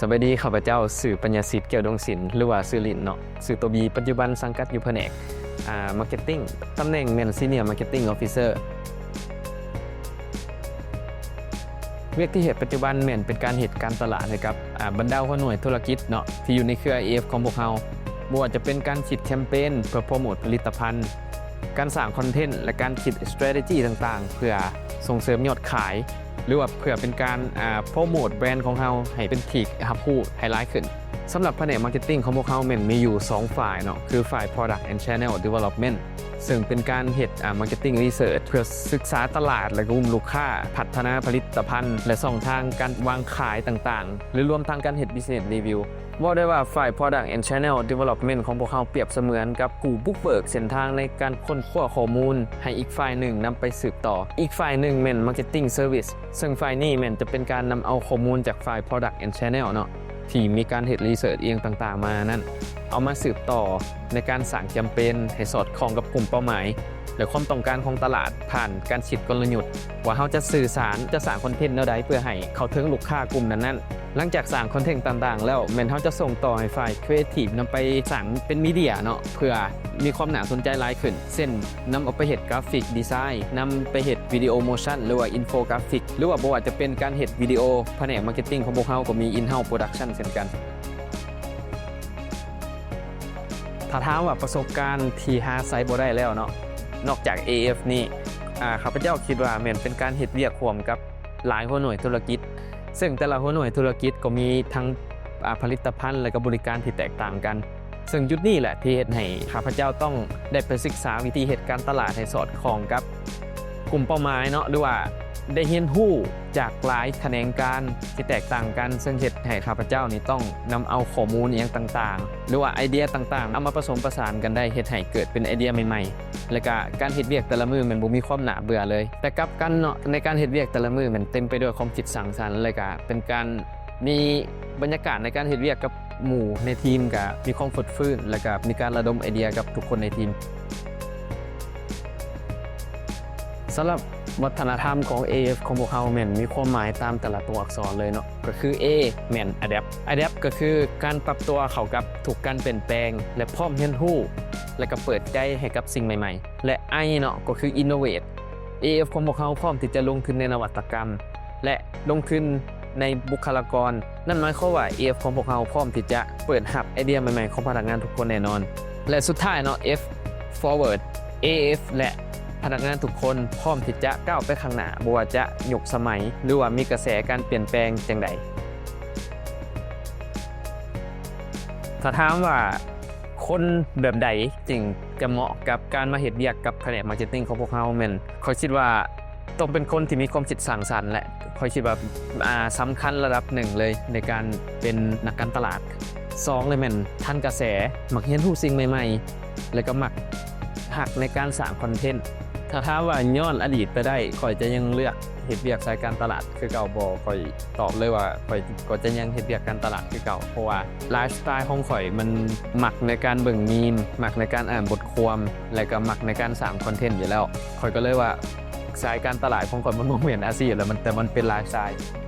ສະບາຍດີ, ຂ້າພະເຈົ້າຊື່ ປັນຍາສິດ ແກ້ວດວງສິນ ຫຼືວ່າຊື່ຫຼິ້ນເນາະ, ຊື່ໂຕບີ, ປັດຈຸບັນສັງກັດຢູ່ພະແນກ ອາ Marketing, ຕຳແໜ່ງແມ່ນ Senior Marketing Officer. ວຽກທີ່ເຮັດປັດຈຸບັນແມ່ນເປັນການເຮັດການຕະຫຼາດໃຫ້ກັບ ອາ ບັນດາຫົວໜ່ວຍທຸລະກິດເນາະ ທີ່ຢູ່ໃນເຄືອ ເອເອຟ ຂອງພວກເຮົາ, ບໍ່ວ່າຈະເປັນການຄິດແຄມເປນເພື່ອໂປຣໂມດຜະລິດຕະພັນ, ການສ້າງຄອນເທັນ ແລະ ການຄິດ strategy ຕ່າງໆ ເພື່ອສົ່ງເສີມຍອດຂາຍ ຫຼືວ່າເພື່ອເປັນການ ອາ ໂປຣໂມດແບຣນຂອງເຮົາໃຫ້ເປັນທີ່ຮັບຮູ້ໃຫ້ຫຼາຍຂຶ້ນ. ສຳລັບພະແນກ Marketing ຂອງພວກເຮົາແມ່ນມີຢູ່ສອງຝ່າຍເນາະ, ຄືຝ່າຍ Product and Channel Development ເຊິ່ງເປັນການເຮັດ ອາ Marketing Research ເພື່ອສຶກສາຕະຫຼາດ ແລະ ກຸ່ມລູກຄ້າ, ພັດທະນາຜະລິດຕະພັນ ແລະ ຊ່ອງທາງການວາງຂາຍຕ່າງໆ ຫຼືລວມທັງການເຮັດ Business Review. ເວົ້າໄດ້ວ່າຝ່າຍ Product and Channel Development ຂອງພວກເຮົາປຽບສະເໝືອນກັບຜູ້ບຸກເບີກເສັ້ນທາງໃນການຄົ້ນຄວ້າຂໍ້ມູນໃຫ້ອີກຝ່າຍໜຶ່ງນຳໄປສືບຕໍ່. ອີກຝ່າຍໜຶ່ງແມ່ນ Marketing Service ເຊິ່ງຝ່າຍນີ້ແມ່ນຈະເປັນການນຳເອົາຂໍ້ມູນຈາກຝ່າຍ Product and Channel ເນາະ ທີ່ມີການເຮັດ Research ອີ່ຫຍັງຕ່າງໆມານັ້ນ ເອົາມາສືບຕໍ່ໃນການສ້າງແຄມເປນໃຫ້ສອດຄ່ອງກັບກຸ່ມເປົ້າໝາຍ ແລະ ຄວາມຕ້ອງການຂອງຕະຫຼາດ ຜ່ານການຄິດກົນລະຍຸດ ວ່າເຮົາຈະສື່ສານ, ຈະສ້າງຄອນເທັນແນວໃດເພື່ອໃຫ້ເຂົ້າເຖິງລູກຄ້າກຸ່ມນັ້ນໆ. ຫຼັງຈາກສ້າງຄອນເທັນຕ່າງໆແລ້ວ ແມ່ນເຮົາຈະສົ່ງຕໍ່ໃຫ້ຝ່າຍ Creative ນຳໄປສ້າງເປັນ Media ເນາະ ເພື່ອມີຄວາມໜ້າສົນໃຈຫຼາຍຂຶ້ນ ເຊັ່ນ ນຳເອົາໄປເຮັດ Graphic Design, ນຳໄປເຮັດ Video Motion ຫຼືວ່າ Infographic ຫຼືວ່າບໍ່ວ່າຈະເປັນການເຮັດວິດີໂອ. ພະແນກ Marketing ຂອງພວກເຮົາກໍມີ In-house Production ເຊັ່ນກັນ. ຖ້າຖາມວ່າປະສົບການທີ່ຫາໃສບໍ່ໄດ້ແລ້ວເນາະ ນອກຈາກ ເອເອຟ ນີ້ ອາ ຂ້າພະເຈົ້າຄິດວ່າແມ່ນເປັນການເຮັດວຽກຮ່ວມກັບຫຼາຍຫົວໜ່ວຍທຸລະກິດ, ເຊິ່ງແຕ່ລະຫົວໜ່ວຍທຸລະກິດກໍມີທັງ ອາ ຜະລິດຕະພັນ ແລະ ກໍບໍລິການທີ່ແຕກຕ່າງກັນ. ເຊິ່ງຈຸດນີ້ແຫຼະທີ່ເຮັດໃຫ້ຂ້າພະເຈົ້າຕ້ອງໄດ້ໄປສຶກສາວິທີເຮັດການຕະຫຼາດໃຫ້ສອດຄ່ອງກັບ ກຸ່ມເປົ້າໝາຍເນາະ ຫຼືວ່າໄດ້ຮຽນຮູ້ຈາກຫຼາຍຂະແໜງການທີ່ແຕກຕ່າງກັນ, ເຊິ່ງເຮັດໃຫ້ຂ້າພະເຈົ້ານີ້ຕ້ອງນຳເອົາຂໍ້ມູນອີ່ຫຍັງຕ່າງໆ ຫຼືວ່າໄອເດຍຕ່າງໆ ເອົາມາປະສົມປະສານກັນໄດ້ ເຮັດໃຫ້ເກີດເປັນໄອເດຍໃໝ່ໆ ແລະກະການເຮັດວຽກແຕ່ລະມື້ແມ່ນບໍ່ມີຄວາມໜ້າເບື່ອເລີຍ. ແຕ່ກັບກັນເນາະ ໃນການເຮັດວຽກແຕ່ລະມື້ແມ່ນເຕັມໄປດ້ວຍຄວາມຄິດສ້າງສັນ ແລະກະເປັນການ ມີບັນຍາກາດໃນການເຮັດວຽກກັບໝູ່ໃນທີມກະມີຄວາມຟົດຟື້ນ ແລະກະມີການລະດົມໄອເດຍກັບທຸກຄົນໃນທີມ. ສຳລັບວັດທະນະທຳຂອງ ເອເອຟ ຂອງພວກເຮົາແມ່ນມີຄວາມໝາຍຕາມແຕ່ລະຕົວອັກສອນເລີຍເນາະ, ກໍຄື A ແມ່ນ Adapt. Adapt ກໍຄືການປັບຕົວເຂົ້າກັບທຸກການປ່ຽນແປງ ແລະ ພ້ອມຮຽນຮູ້ ແລະ ກໍເປີດໃຈໃຫ້ກັບສິ່ງໃໝ່ໆ ແລະ I ເນາະ ກໍຄື Innovate. ເອເອຟ ຂອງພວກເຮົາພ້ອມທີ່ຈະລົງທຶນໃນນະວັດຕະກຳ ແລະ ລົງທຶນໃນບຸກຄະລາກອນ. ນັ້ນໝາຍຄວາມວ່າ ເອເອຟ ຂອງພວກເຮົາພ້ອມທີ່ຈະເປີດຮັບໄອເດຍໃໝ່ໆຂອງພະນັກງານທຸກຄົນແນ່ນອນ. ແລະ ສຸດທ້າຍເນາະ F Forward. ເອເອຟ ແລະ ພະນັກງານທຸກຄົນພ້ອມທີ່ຈະກ້າວໄປຂ້າງໜ້າ, ບໍ່ວ່າຈະຍຸກສະໄໝ ຫຼືວ່າມີກະແສການປ່ຽນແປງຈັ່ງໃດ. ຖ້າຖາມວ່າ ຄົນແບບໃດຈຶ່ງຈະເໝາະກັບການມາເຮັດວຽກກັບພະແນກ Marketing ຂອງພວກເຮົາ? ແມ່ນ ຂ້ອຍຄິດວ່າຕ້ອງເປັນຄົນທີ່ມີຄວາມຄິດສ້າງສັນ ແລະ ຂ້ອຍຄິດວ່າ ອາ ສຳຄັນລະດັບໜຶ່ງເລີຍໃນການເປັນນັກການຕະຫຼາດ. ສອງເລີຍແມ່ນທັນກະແສ, ມັກຮຽນຮູ້ສິ່ງໃໝ່ໆ ແລະ ກໍມັກຮັກໃນການສ້າງຄອນເທັນ. ຖ້າຖາມວ່າຍ້ອນອະດີດໄປໄດ້ ຂ້ອຍຈະຍັງເລືອກເຮັດວຽກສາຍການຕະຫຼາດຄືເກົ່າບໍ່? ຂ້ອຍຕອບເລີຍວ່າ ຂ້ອຍກໍຈະຍັງເຮັດວຽກການຕະຫຼາດຄືເກົ່າ, ເພາະວ່າໄລຟ໌ສະໄຕລ໌ຂອງຂ້ອຍມັນມັກໃນການເບິ່ງມີມ, ມັກໃນການອ່ານບົດຄວາມ ແລະ ກໍມັກໃນການສ້າງຄອນເທັນຢູ່ແລ້ວ. ຂ້ອຍກໍເລີຍວ່າ ສາຍການຕະຫຼາດຂອງຂ້ອຍມັນບໍ່ແມ່ນອາຊີບແລ້ວ, ມັນ ແຕ່ມັນເປັນໄລຟ໌ສະໄຕລ໌.